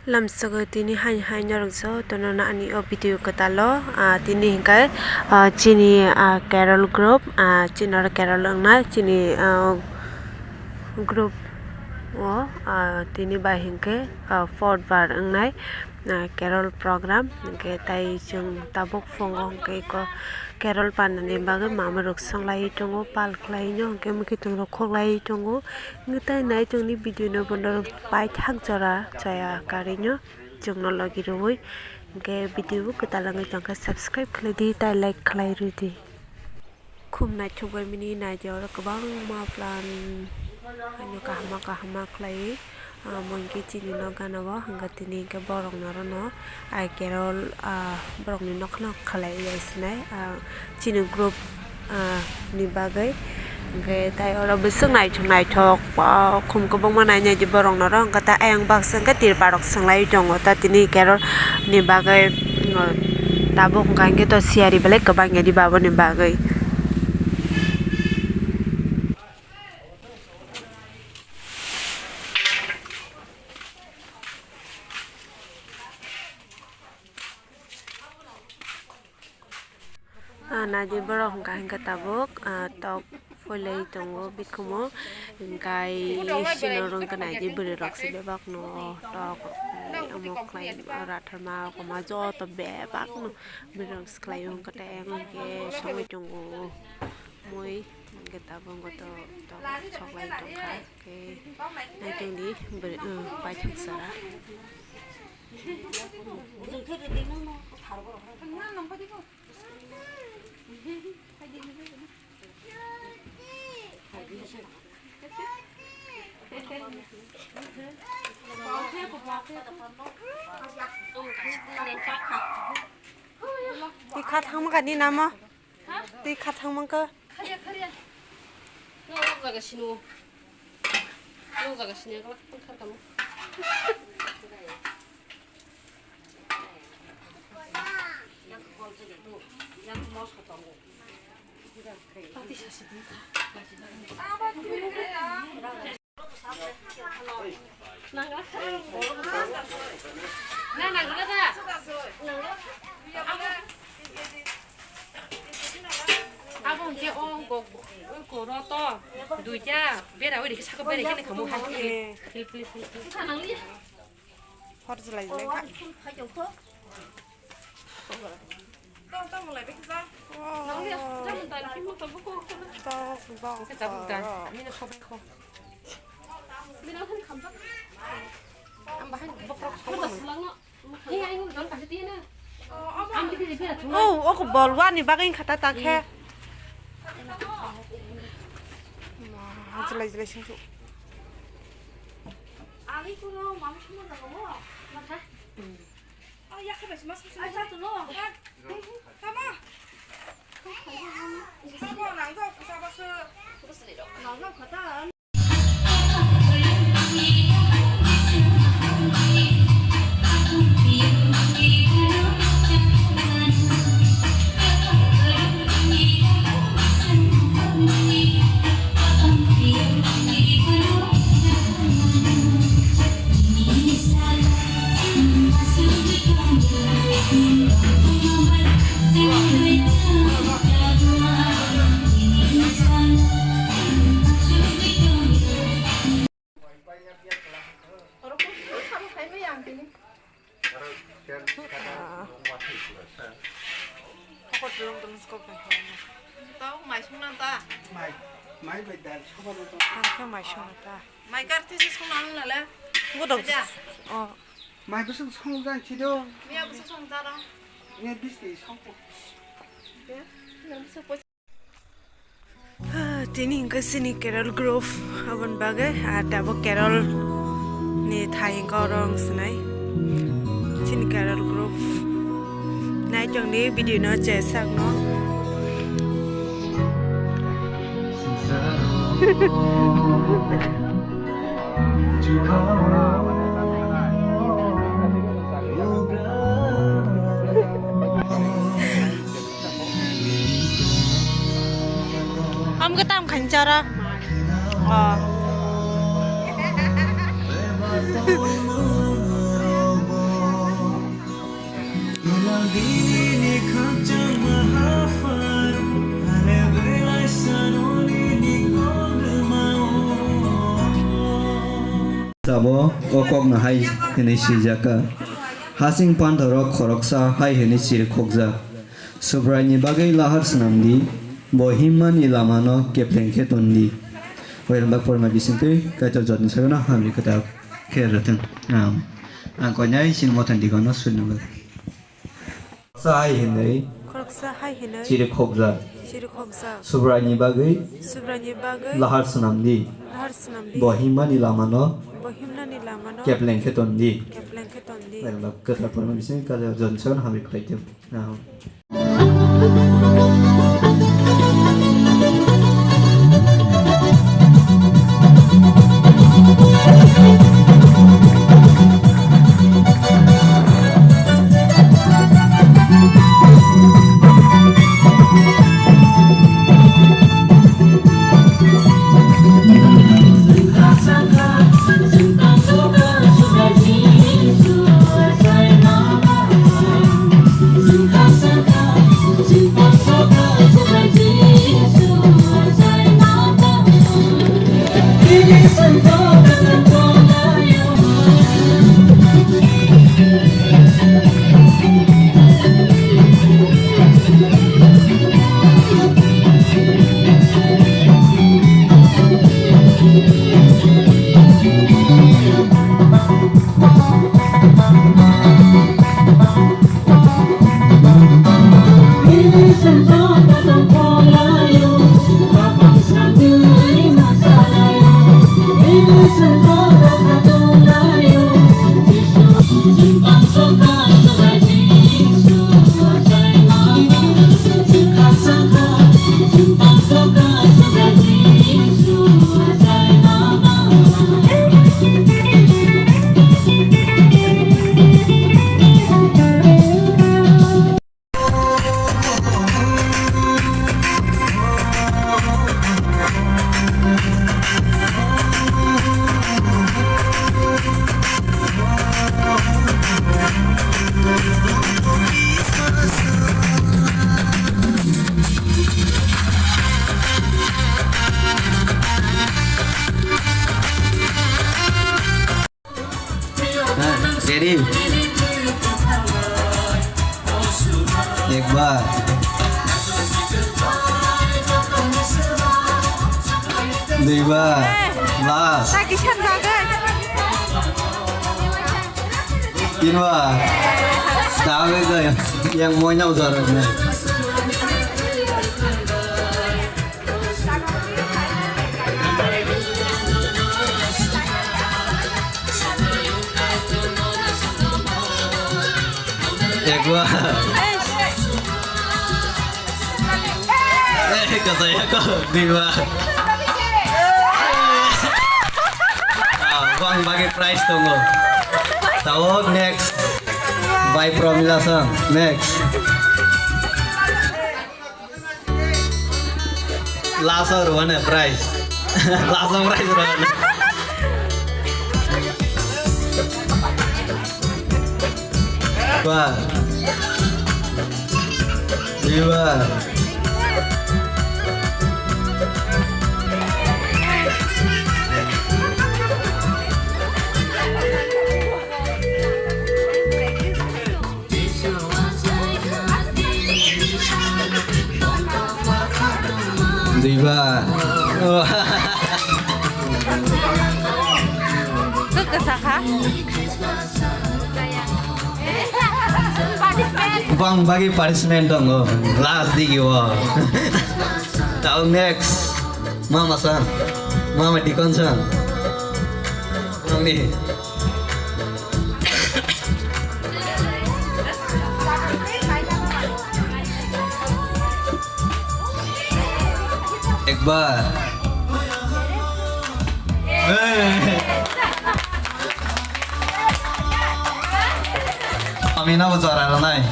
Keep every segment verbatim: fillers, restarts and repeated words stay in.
Lamsogo tini hai hai norok jotono ani o video kwtalo, ah, tini hinkhe, ah, chini, ah, Carol group, ah, chini oro Carol wngna chini, ah, group o, ah, tini bai hinkhe, ah, fourth bar wngnai, ah, Carol program hinkhe tai chwng tabuk phungo hinkhe eko Carol panani bagwi mamarok songlaiwi tongo, pal khlaino hinkhe mwkhwtwng rok khoklaiwi tongo. Nwtai nai chwngni video no bono paithak jora chaya karino chwngno logi rwui hinkhe video bo kwtal wngwi tongkha, subscribe khlai di tai like khlai rw di. Khum naithok bai mini naidi oro kwbangma plan haino kaham kaham khlaiwi. Ah, mo hinkhe chini nok gana o hinkhe tini hinkhe borok norokno ai Carol, ah, borokni nokno khlai ya sinai, ah, chini group, ah, ni bagwi. Hinkhe tai oro bwswk naithok naithok, ah, khum kwbangma nai nai di borok norok hinkhe tai ayang baksa hinkhe tirpa rok swng lai tongo ta tini Carol ni bagwi, mm, tabuk hinkhe to siyari belai kwbang ya di ba boni bagwi. Ah, naidi borok hwnkha hwnkhe tabuk, ah, tok phoilai tongo bikhumo, hwnkhe chini oro hwnkhe naidi bwrwi rok se bebak no tok, omo khlai, ratharma, koma joto bebak no bwrwi rok se khlai o, hwnkhe tai hwnkhe songwi tongo mui. Hwnkhe tabuk wngkha to, to soklai tongkha, khe naitongdi bwrwi, um, paithak sara. Twi kha thangma kha ni namo? Twi kha thangma kha? Khariya, khariya. Nang lok jaga sini. Nang jaga sini, ang lak khar kamo. Pati sasi twi kha. Abo hwnkhe o koro to duita bera oi rikhe saka bera khe kamo hai. Hor jlai jlai kha. Oh, oko bolwani bagwi khata ta khe. Ma, jlai jlai sing su. Ani kuno mami suma jago mo. Mata. Oh, ya khe bai suma suma. Ai, sa tu no. Tama. Sabo nang jo, sabo su. Nang jo khata. Tau mai songna ta? Mai, mai bai dal soba ta. Ang khe mai songna ta. Mai kar thisi songna ang nale. Godok. Aja. Oh. Mai bwswk song jang chido. Miya bwswk song jaro. Miya bisti song ko. Miya bwswk. Tini hwnkhe chini Carol group, aboni bagwi, ah, tabuk Carol ni thai hwnkhe oro wng swnai. Chini Carol group. Nai tongdi video no chesakno. Am khe tam khain chara. Oh. Tabo o kokno hai hwnwi swijak kha, hasing panthorok khoroksa hai hwnwi chirikhokjak, Subraini bagwi lahar swnam di, bo himmani lamano kepleng khe ton di. Wairok bak porma bisingtwi Kaitor jotni sagano hamri kwtal khe rwthwng. Ang, ang koinai chini mothani digono swnam bagwi. Khoroksa hai hwnwi Khoroksa hai hwnwi chirikhokjak. Chirikhokjak. Subraini bagwi Subraini bagwi lahar swnam di. Lahar swnam di. Bo himmani lamano Bo himnani lamano kepleng khe ton di. Kepleng khe ton di. Wairok bak kwtal porma bisingtwi Kaitor jotni sagano hamri kwtal khe. Ready? Ek bar. Dui bar. Last. Tin bar. Tahu yang moina ujar. Ekbar. Eh, kata ya kok, dua. Ah, bang bagi prize tunggu. Tahu next. By Promila Sang. Next. Last o rwmani prize. Last o prize rwmani. Ba. Iba. Diba. Kok kesakha? Bang bagi punishment tongo. Last digi o. Tao next. Mama san. Mama Dikon san. Mami. Ekbar. Ami na bo jora rwnai.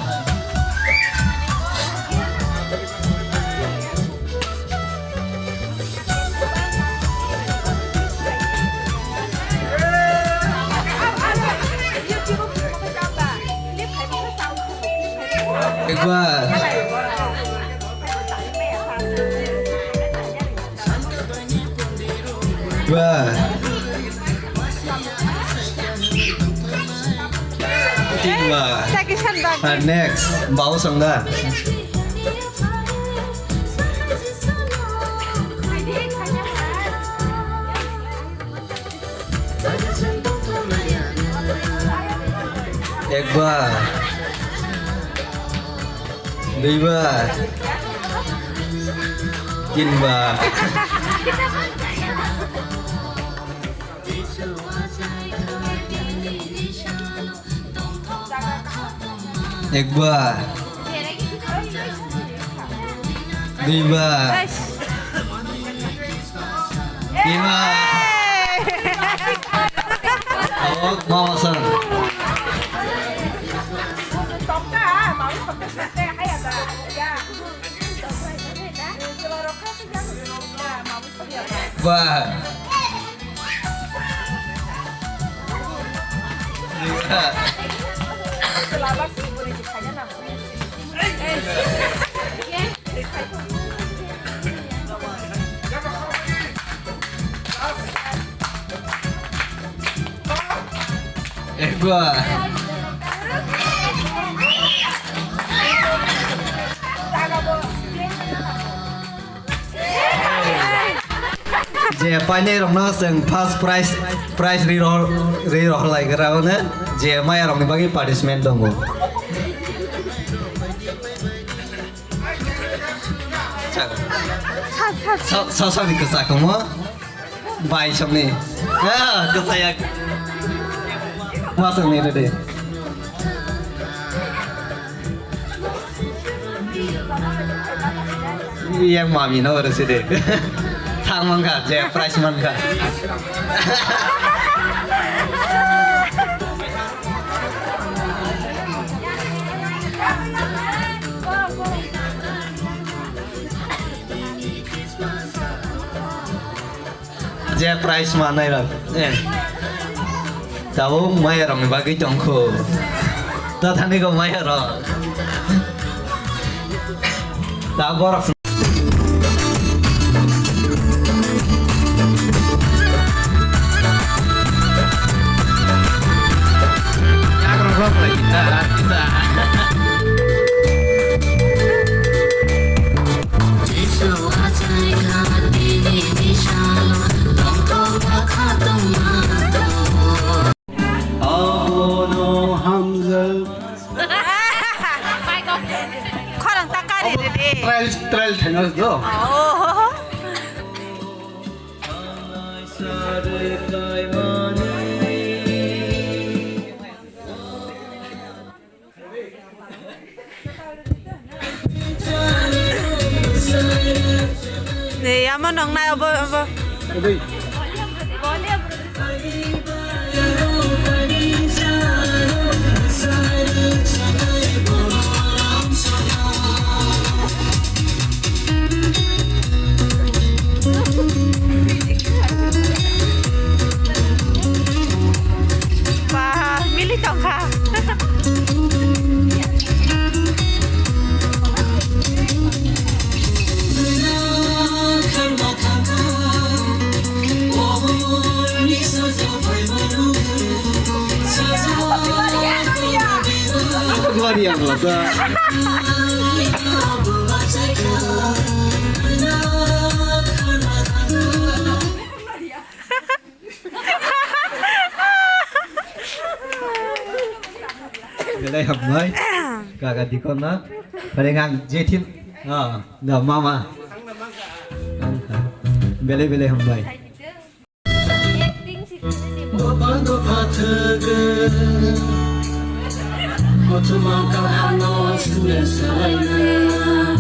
Ekbar. Dua. Tingba. Next, bau sangga. Ekbar. Duibar. Tinbar. Ekbar. Duibar. Tinbar. Oh, mama san. Ba. Ekbar. Je painai rokno chwng first prize, prize ri rohor, ri rohor lai gra mano, je maya rokni bagwi punishment tongo. Sa, sa, sa ni kwchak omo. Bai sokni. Ah, kwchaya. Masuk ni tadi. Yang mami no oro sidi. Thang mangkha, je prize mankha. Je prize manai rok. Eh. Tabuk maya rokni bagwi tongkho. Ta thani go maya rok. Ta borok. Abono hamjak. Khorang ta kari ridi. Trial, trial thaino do. Oh. Ni amo nong nai obo, obo. Ba, mili tongkha. Belai hambai. Kaga dikon na. Paling ang jetin. Ah, da mama. Belai belai hambai. Acting si. Kothoma kaham no sule salaina.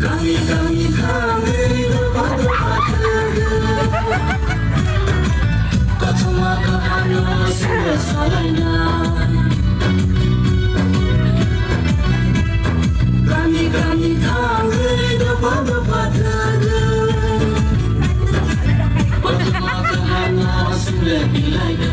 Kami kami kami dopa dopa kami. Kothoma kaham no sule salaina. Kami kami kami dopa dopa kami. Kothoma kaham no sule bilai.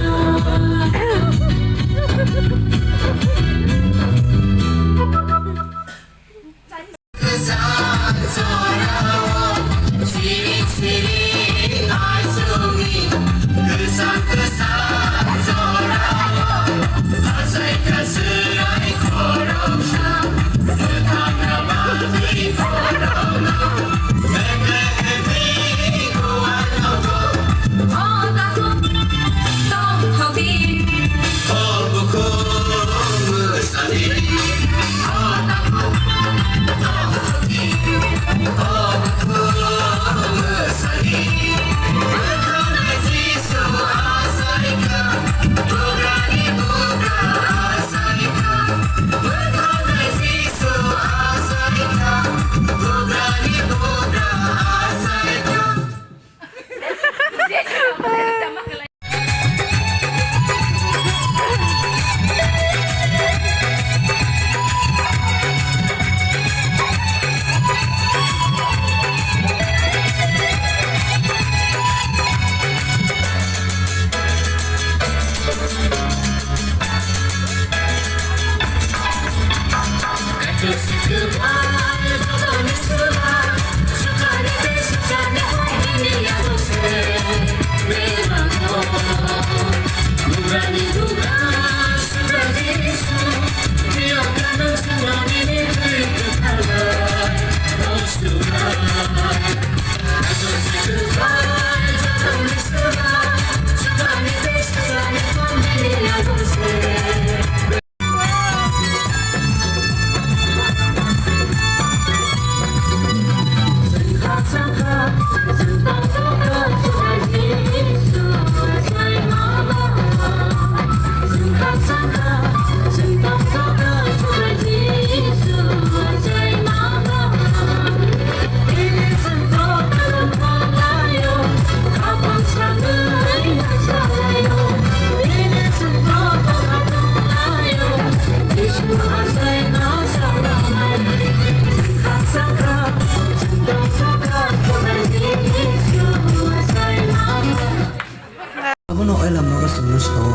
Abono Oilam nogo chwngno sao,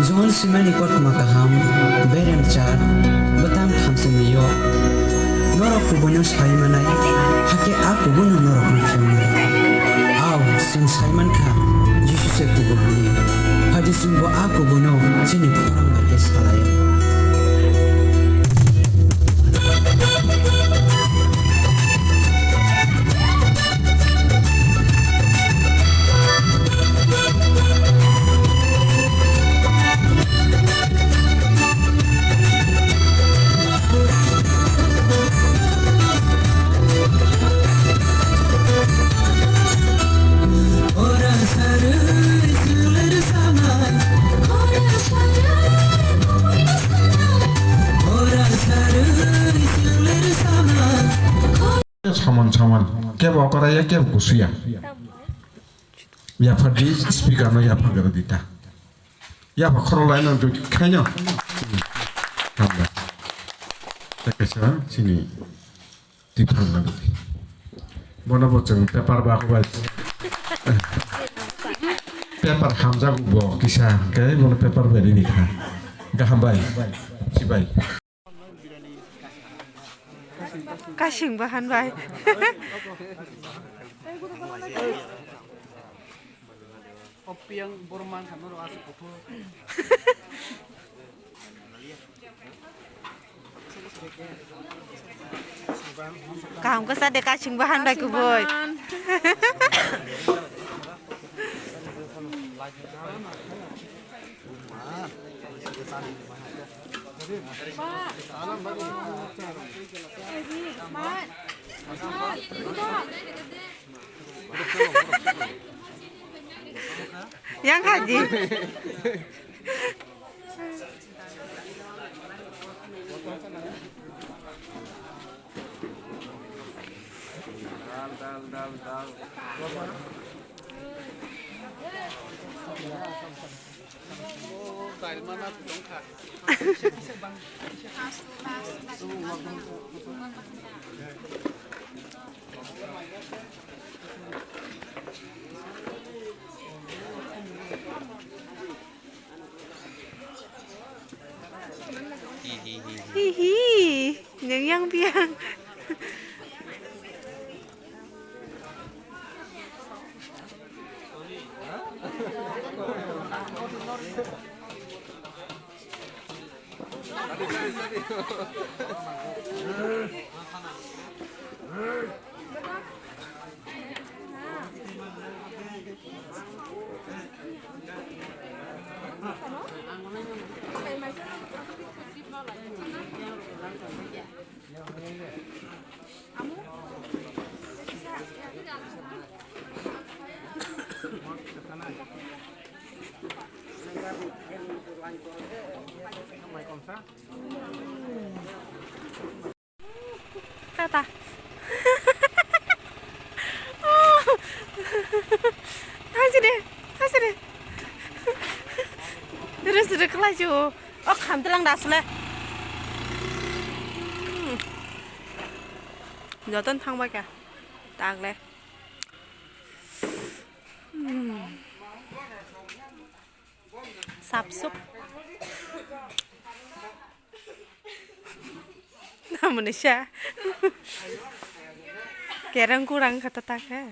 Johon simani kothoma kaham, berem char, bwtang thamsini yok. Norok kubuino sai manai, hakhe a kubuino norokno phiya manai. Ao, chwng sai mankha, Jisu se kubui hwnwi. Phaidi chwngbo a kubuino chini khorang bai khe salaio. Saman saman, kebo okora ya, kebo kusuya. Yapha di speaker no yapha gara dita. Yapha khorok lai nang tu khaino. Hambai. Takaisa chini tiphang nang. Bono bo chwng paper ba ko bai. Paper hamjak bo kisa, khe bono paper bai rini kha. Gaham bai. Chibai. Kasing bahan bai. Opiang borman khamno ro asuk kuthuk. Kaham kasa de kasing bahan bai kubui. Yang haji. Dal, dal, dal, dal. Hihi, nwng yang biang. Tata. Thaisi de, thaisi de. Rwsrw khlai si o. O kham tlang da asle. Joton thang bai kha. Tagle. Sapsup. Namoni sa. Kerang kurang kata tak he.